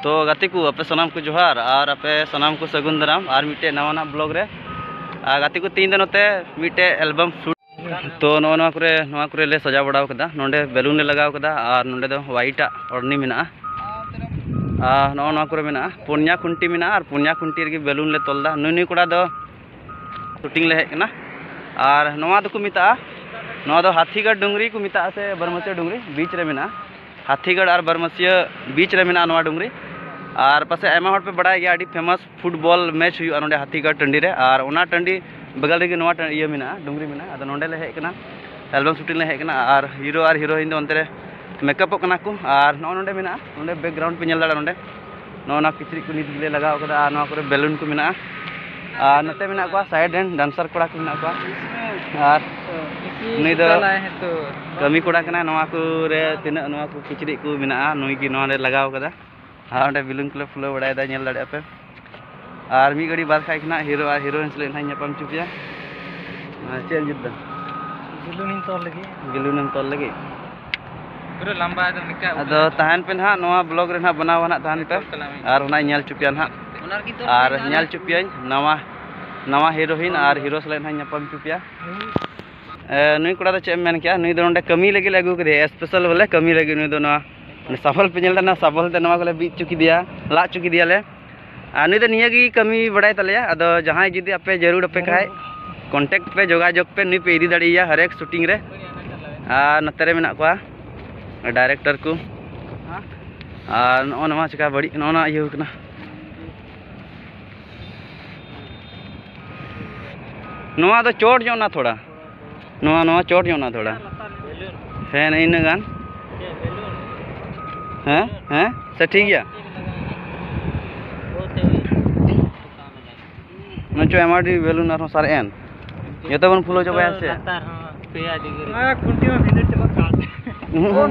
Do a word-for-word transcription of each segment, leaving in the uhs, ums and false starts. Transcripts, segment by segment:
ᱛᱚ ᱜᱟᱛᱮ ᱠᱚ, ᱟᱯᱮ ᱥᱟᱱᱟᱢ ᱠᱚ ᱡᱚᱦᱟᱨ ᱟᱨ ᱟᱯᱮ ᱥᱟᱱᱟᱢ ᱠᱚ ᱥᱟᱹᱜᱩᱱ ᱫᱟᱨᱟᱢ ᱟᱨ ᱢᱤᱫᱴᱮᱡ ᱱᱟᱣᱟᱱᱟᱜ ᱵᱞᱚᱜ ᱨᱮ᱾ ᱟᱨ ᱜᱟᱛᱮ ᱠᱚ, ᱛᱮᱦᱮᱧ ᱫᱚ ᱱᱚᱛᱮ ᱢᱤᱫᱴᱮᱡ ᱮᱞᱵᱟᱢ ᱥᱩᱴ, ᱛᱚ ᱱᱚᱜᱼᱚ ᱱᱚᱣᱟ ᱠᱚᱨᱮ, ᱱᱚᱣᱟ ᱠᱚᱨᱮ ᱞᱮ ᱥᱟᱡᱟᱣ ᱵᱟᱲᱟᱣ ᱠᱟᱫᱟ᱾ ᱱᱚᱸᱰᱮ ᱵᱮᱞᱩᱱ ᱞᱮ ᱞᱟᱜᱟᱣ ᱠᱟᱫᱟ ᱟᱨ ᱱᱚᱸᱰᱮ ᱫᱚ ᱦᱚᱣᱟᱭᱤᱴ ᱟᱜ ᱳᱲᱱᱤ ᱢᱮᱱᱟᱜᱼᱟ᱾ ᱟᱨ ᱱᱚᱜᱼᱚ ᱱᱚᱣᱟ ᱠᱚᱨᱮ ᱢᱮᱱᱟᱜᱼᱟ ᱯᱩᱱᱭᱟ ᱠᱷᱩᱱᱴᱤ ᱢᱮᱱᱟᱜᱼᱟ ᱟᱨ ᱯᱩᱱᱭᱟ ᱠᱷᱩᱱᱴᱤ ᱨᱮᱜᱮ ᱵᱮᱞᱩᱱ ᱞᱮ ᱛᱚᱞ ᱫᱟ᱾ ᱱᱩᱭ ᱱᱩᱭ ᱠᱚᱲᱟ ᱫᱚ ᱥᱩᱴᱤᱝ ᱞᱮ ᱦᱮᱡ ᱠᱟᱱᱟ᱾ ᱟᱨ ᱱᱚᱣᱟ ᱫᱚᱠᱚ ᱢᱮᱛᱟᱜᱼᱟ, ᱱᱚᱣᱟ ᱫᱚ ᱦᱟᱛᱷᱤᱜᱟᱲ ᱰᱩᱝᱨᱤ ᱠᱚ ᱢᱮᱛᱟᱜᱼᱟ ᱥᱮ ᱵᱟᱨᱢᱟᱹᱪᱤᱭᱟᱹ ᱰᱩᱝᱨᱤ, ᱵᱤᱪ ᱨᱮ ᱢᱮᱱᱟᱜᱼᱟ᱾ ᱦᱟᱛᱷᱤᱜᱟᱲ ᱟᱨ ᱵᱟᱨᱢᱟᱹᱪᱤᱭᱟᱹ ᱵᱤᱪ ᱨᱮ ᱢᱮᱱᱟᱜᱼᱟ ᱱᱚᱣᱟ ᱰᱩᱝᱨᱤ᱾ ᱟᱨ ᱯᱟᱥᱮᱡ ᱟᱭᱢᱟ ᱦᱚᱲ ᱯᱮ ᱵᱟᱲᱟᱭ ᱜᱮᱭᱟ, ᱟᱹᱰᱤ ᱯᱷᱮᱢᱟᱥ ᱯᱷᱩᱴᱵᱚᱞ ᱢᱮᱪ ᱦᱩᱭᱩᱜᱼᱟ ᱱᱚᱰᱮ ᱦᱟᱛᱷᱤᱜᱟᱲ ᱴᱟᱺᱰᱤ ᱨᱮ᱾ ᱟᱨ ᱚᱱᱟ ᱴᱟᱺᱰᱤ ᱵᱟᱜᱟᱞ ᱨᱮᱜᱮ ᱱᱚᱣᱟ ᱴᱟ-, ᱤᱭᱟᱹ ᱢᱮᱱᱟᱜᱼᱟ, ᱰᱩᱝᱨᱤ ᱢᱮᱱᱟᱜᱼᱟ᱾ ᱟᱫᱚ ᱱᱚᱰᱮ ᱞᱮ ᱦᱮᱡ ᱠᱟᱱᱟ, ᱮᱞᱵᱟᱢ ᱥᱩᱴᱤᱝ ᱞᱮ ᱦᱮᱡ ᱠᱟᱱᱟ᱾ ᱟᱨ ᱦᱤᱨᱳ ᱟᱨ ᱦᱤᱨᱳᱭᱤᱱ ᱫᱚ ᱚᱱᱛᱮ ᱨᱮ ᱢᱮᱠᱟᱯᱚᱜ ᱠᱟᱱᱟ ᱠᱚ᱾ ᱟᱨ ᱱᱚᱜᱼᱚ ᱱᱚᱰᱮ ᱢᱮᱱᱟᱜᱼᱟ, ᱱᱚᱰᱮ ᱵᱮᱠᱜᱨᱟᱣᱩᱱᱰ ᱯᱮ ᱧᱮᱞ ᱫᱟᱲᱮᱭᱟᱜᱼᱟ, ᱱᱚᱰᱮ ᱱᱚᱜᱼᱚ ᱱᱚᱣᱟ ᱠᱤᱪᱨᱤᱡ ᱠᱚ ᱱᱤᱛ ᱜᱮᱞᱮ ᱞᱟᱜᱟᱣ ᱠᱟᱫᱟ᱾ ᱟᱨ ᱱᱚᱣᱟ ᱠᱚᱨᱮ ᱵᱮᱞᱩᱱ ᱠᱚ ᱢᱮᱱᱟᱜᱼᱟ᱾ ᱟᱨ ᱱᱚᱛᱮ ᱢᱮᱱᱟᱜ ᱠᱚᱣᱟ ᱥᱟᱭᱤᱰ ᱨᱮᱱ ᱰᱟᱱᱥᱟᱨ ᱠᱚᱲᱟ ᱠᱚ ᱢᱮᱱᱟᱜ ᱠᱚᱣᱟ᱾ ᱟᱨ ᱱᱩᱭ ᱫᱚ ᱠᱟᱹᱢᱤ ᱠᱚᱲᱟ ᱠᱟᱱᱟᱭ᱾ ᱱᱚᱣᱟ ᱠᱚᱨᱮ ᱛᱤᱱᱟᱹᱜ ᱱᱚᱣᱟ ᱠᱚ ᱠᱤᱪᱨᱤᱡ ᱠᱚ ᱢᱮᱱᱟᱜᱼᱟ, ᱱᱩᱭ ᱜᱮ ᱱᱚᱣᱟ ᱨᱮ ᱞᱟᱜᱟᱣ ᱠᱟᱫᱟ᱾ ᱟᱨ ᱚᱸᱰᱮ ᱵᱮᱞᱩᱱ ᱠᱚᱞᱮ ᱯᱷᱩᱞᱟᱹᱣ ᱵᱟᱲᱟᱭᱮᱫᱟ, ᱧᱮᱞ ᱫᱟᱲᱮᱭᱟᱜᱼᱟ ᱯᱮ᱾ ᱟᱨ ᱢᱤᱫ ᱜᱷᱟᱹᱲᱤ ᱵᱟᱫ ᱠᱷᱟᱡ ᱜᱮ ᱱᱟᱦᱟᱜ ᱦᱤᱨᱳ ᱟᱨ ᱦᱤᱨᱳᱭᱤᱱ ᱥᱟᱞᱟᱜ ᱱᱟᱦᱟᱜ ᱧᱟᱯᱟᱢ ᱦᱚᱪᱚ ᱯᱮᱭᱟ᱾ ᱟᱨ ᱪᱮᱫ ᱮᱢ ᱡᱩᱛ ᱫᱟ? ᱵᱮᱞᱩᱱᱤᱧ ᱛᱚᱞ ᱞᱟᱹᱜᱤᱫ᱾ ᱵᱮᱞᱩᱱᱮᱢ ᱛᱚᱞ ᱞᱟᱹᱜᱤᱫ? ᱯᱩᱨᱟᱹ ᱞᱟᱢᱵᱟ ᱮᱠᱫᱚᱢ ᱱᱤᱝᱠᱟ᱾ ᱟᱫᱚ ᱛᱟᱦᱮᱱ ᱯᱮ ᱱᱟᱦᱟᱜ, ᱱᱚᱣᱟ ᱵᱞᱚᱜ ᱨᱮ ᱱᱟᱦᱟᱜ ᱵᱮᱱᱟᱣ ᱱᱟᱦᱟᱜ ᱛᱟᱦᱮᱱ ᱯᱮ᱾ ᱛᱚᱞ ᱛᱟᱞᱟᱝ ᱢᱮ᱾ ᱟᱨ ᱚᱱᱟᱧ ᱧᱮᱞ ᱦᱚᱪᱚ ᱯᱮᱭᱟ ᱱᱟᱦᱟᱜ᱾ ᱚᱱᱟ ᱨᱮᱜᱮᱧ ᱛᱚᱞ ᱟᱨ ᱠᱮᱫᱟ ᱧᱮᱞ ᱱᱟᱦᱟᱜ᱾ ᱦᱚᱪᱚ ᱯᱮᱭᱟᱧ ᱱᱟᱣᱟ, ᱱᱟᱣᱟ ᱦᱤᱨᱳᱭᱤᱱ ᱟᱨ ᱦᱤᱨᱳ ᱥᱟᱞᱟᱜ ᱱᱟᱦᱟᱜ ᱧᱟᱯᱟᱢ ᱦᱚᱪᱚ ᱯᱮᱭᱟ᱾ ᱮ, ᱱᱩᱭ ᱠᱚᱲᱟ ᱫᱚ ᱪᱮᱫ ᱮᱢ ᱢᱮᱱ ᱠᱮᱜᱼᱟ? ᱱᱩᱭ ᱫᱚ ᱱᱚᱰᱮ ᱠᱟᱹᱢᱤ ᱞᱟᱹᱜᱤᱫ ᱞᱮ ᱟᱹᱜᱩ ᱠᱮᱫᱮᱭᱟ, ᱥᱯᱮᱥᱟᱞ ᱵᱚᱞᱮ ᱠᱟᱹᱢᱤ ᱞᱟᱹᱜᱤᱫ᱾ ᱱᱩᱭ ᱫᱚ ᱱᱚᱣᱟ ᱥᱟᱵᱚᱞ ᱯᱮ ᱧᱮᱞ ᱮᱫᱟ, ᱱᱚᱣᱟ ᱥᱟᱵᱚᱞ ᱛᱮ ᱱᱚᱣᱟ ᱠᱚᱞᱮ ᱵᱤᱫ ᱦᱚᱪᱚ ᱠᱮᱫᱮᱭᱟ, ᱞᱟᱜ ᱦᱚᱪᱚ ᱠᱮᱫᱮᱭᱟᱞᱮ᱾ ᱟᱨ ᱱᱩᱭ ᱫᱚ ᱱᱤᱭᱟᱹ ᱜᱮ ᱠᱟᱹᱢᱤ ᱵᱟᱲᱟᱭ ᱛᱟᱞᱮᱭᱟ᱾ ᱟᱫᱚ ᱡᱟᱦᱟᱸᱭ ᱡᱩᱫᱤ ᱟᱯᱮ ᱡᱟᱹᱨᱩᱲ ᱟᱯᱮ ᱠᱷᱟᱡ, ᱠᱚᱱᱴᱮᱠᱴ ᱯᱮ, ᱡᱳᱜᱟᱡᱳᱜᱽ ᱯᱮ, ᱱᱩᱭ ᱯᱮ ᱤᱫᱤ ᱫᱟᱲᱮᱭᱟᱭᱟ ᱦᱟᱨᱮᱠ ᱥᱩᱴᱤᱝ ᱨᱮ᱾ ᱟᱨ ᱱᱚᱛᱮ ᱨᱮ ᱢᱮᱱᱟᱜ ᱠᱚᱣᱟ ᱰᱟᱭᱨᱮᱠᱴᱚᱨ ᱠᱚ᱾ ᱟᱨ ᱱᱚᱜᱼᱚ ᱱᱚᱣᱟ ᱪᱮᱠᱟ ᱵᱟᱹᱲᱤᱡ, ᱱᱚᱜᱼᱚ ᱱᱚᱣᱟ ᱤᱭᱟᱹ ᱠᱟᱱᱟ᱾ ᱱᱚᱣᱟ ᱫᱚ ᱪᱚᱴ ᱧᱚᱜ ᱱᱟ ᱛᱷᱚᱲᱟ᱾ ᱱᱚᱣᱟ, ᱱᱚᱣᱟ ᱪᱚᱴ ᱧᱚᱜ ᱱᱟ ᱛᱷᱚᱲᱟ᱾ ᱦᱮᱸ, ᱤᱱᱟᱹᱜ ᱜᱟᱱ᱾ ᱦᱮᱸ, ᱦᱮᱸ, ᱥᱮ ᱴᱷᱤᱠ ᱜᱮᱭᱟ? ᱢᱚᱱᱮ ᱦᱚᱪᱚ ᱮᱢ ᱟᱨ ᱰᱤ ᱵᱮᱞᱩᱱ ᱟᱨᱦᱚᱸ ᱥᱟᱨᱮᱡ ᱮᱱ᱾ ᱡᱚᱛᱚ ᱵᱚᱱ ᱯᱷᱩᱞᱟᱹᱣ ᱪᱟᱵᱟᱭᱟ ᱥᱮ? ᱞᱟᱛᱟᱨ ᱦᱚᱸ ᱯᱮᱭᱟ ᱰᱤᱜᱽᱨᱤ᱾ ᱱᱚᱣᱟ ᱠᱷᱩᱱᱴᱤ ᱢᱟ ᱵᱷᱤᱸᱫᱟᱹᱲ ᱪᱟᱵᱟᱜ ᱠᱟᱱ᱾ ᱩᱸᱦᱩ,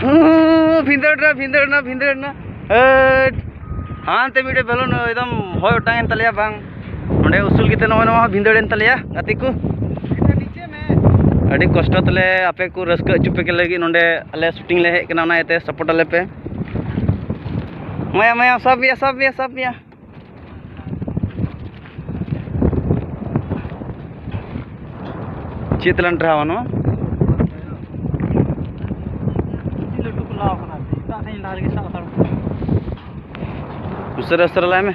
ᱩᱸᱦᱩ, ᱵᱷᱤᱸᱫᱟᱹᱲ ᱮᱱᱟ, ᱵᱷᱤᱸᱫᱟᱹᱲ ᱮᱱᱟ, ᱵᱷᱤᱸᱫᱟᱹᱲ ᱮᱱᱟ᱾ ᱦᱟᱹᱴ᱾ ᱦᱟᱱᱛᱮ ᱢᱤᱫᱴᱮᱡ ᱵᱮᱞᱩᱱ ᱮᱠᱫᱚᱢ ᱦᱚᱭ ᱚᱴᱟᱝ ᱮᱱ ᱛᱟᱞᱮᱭᱟ ᱵᱟᱝ᱾ ᱚᱸᱰᱮ ᱩᱥᱩᱞ ᱜᱮᱛᱮ ᱱᱚᱜᱼᱚᱭ ᱱᱚᱣᱟ ᱦᱚᱸ ᱵᱷᱤᱸᱫᱟᱹᱲ ᱮᱱ ᱛᱟᱞᱮᱭᱟ ᱜᱟᱛᱮ ᱠᱚ᱾ ᱟᱹᱰᱤ ᱠᱚᱥᱴᱚ ᱛᱟᱞᱮ ᱟᱯᱮ ᱠᱚ ᱨᱟᱹᱥᱠᱟᱹ ᱦᱚᱪᱚ ᱯᱮ ᱞᱟᱹᱜᱤᱫ ᱱᱚᱸᱰᱮ ᱟᱞᱮ ᱥᱩᱴᱤᱝ ᱞᱮ ᱦᱮᱡ ᱠᱟᱱᱟ, ᱚᱱᱟ ᱤᱭᱟᱹᱛᱮ ᱥᱟᱯᱳᱨᱴ ᱟᱞᱮ ᱯᱮ᱾ ᱢᱟᱭᱟ, ᱢᱟᱭᱟ, ᱥᱟᱵ ᱢᱮᱭᱟ, ᱥᱟᱵ ᱢᱮᱭᱟ, ᱥᱟᱵ ᱢᱮᱭᱟ᱾ ᱪᱮᱫ ᱛᱮᱞᱟᱝ ᱴᱨᱟᱦᱟᱣᱟ ᱱᱚᱣᱟ? ᱞᱟᱹᱴᱩ ᱠᱚ ᱞᱟᱣ ᱠᱟᱱᱟ, ᱥᱮᱛᱟᱜ ᱥᱮᱫ ᱞᱟᱦᱟ ᱨᱮᱜᱮ ᱥᱟᱵ ᱦᱟᱛᱟᱲ ᱠᱚ᱾ ᱩᱥᱟᱹᱨᱟ ᱩᱥᱟᱹᱨᱟ ᱞᱟᱭ ᱢᱮ᱾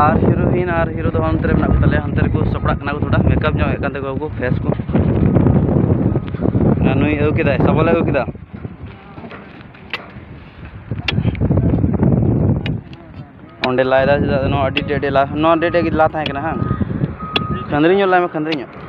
ᱟᱨ ᱦᱤᱨᱳᱭᱤᱱ ᱟᱨ ᱦᱤᱨᱳ ᱫᱚ ᱚᱱᱛᱮ ᱨᱮ ᱢᱮᱱᱟᱜ ᱠᱚ ᱛᱟᱞᱮᱭᱟ, ᱦᱟᱱᱛᱮ ᱨᱮᱠᱚ ᱥᱟᱯᱲᱟᱜ ᱠᱟᱱᱟ ᱠᱚ, ᱛᱷᱚᱲᱟ ᱢᱮᱠᱟᱯ ᱧᱚᱜ ᱮᱫ ᱠᱟᱱ ᱛᱟᱠᱚᱣᱟ ᱠᱚ ᱯᱷᱮᱥ ᱠᱚ᱾ ᱟᱨ ᱱᱩᱭ ᱟᱹᱜᱩ ᱠᱮᱫᱟᱭ, ᱥᱟᱵᱚᱞᱮ ᱟᱹᱜᱩ ᱠᱮᱫᱟ᱾ ᱚᱸᱰᱮ ᱞᱟᱭ ᱫᱟ ᱪᱮᱫᱟᱜ? ᱱᱚᱣᱟ ᱟᱹᱰᱤ ᱰᱷᱮᱨ ᱞᱟ, ᱱᱚᱣᱟ ᱟᱹᱰᱤ ᱰᱷᱮᱨ ᱜᱮ ᱞᱟ ᱛᱟᱦᱮᱸ ᱠᱟᱱᱟ, ᱦᱟᱝ? ᱠᱷᱟᱹᱱᱫᱽᱨᱤ ᱧᱚᱜ ᱞᱟᱭ ᱢᱮ, ᱠᱷᱟᱹᱱᱫᱽᱨᱤ ᱧᱚᱜ᱾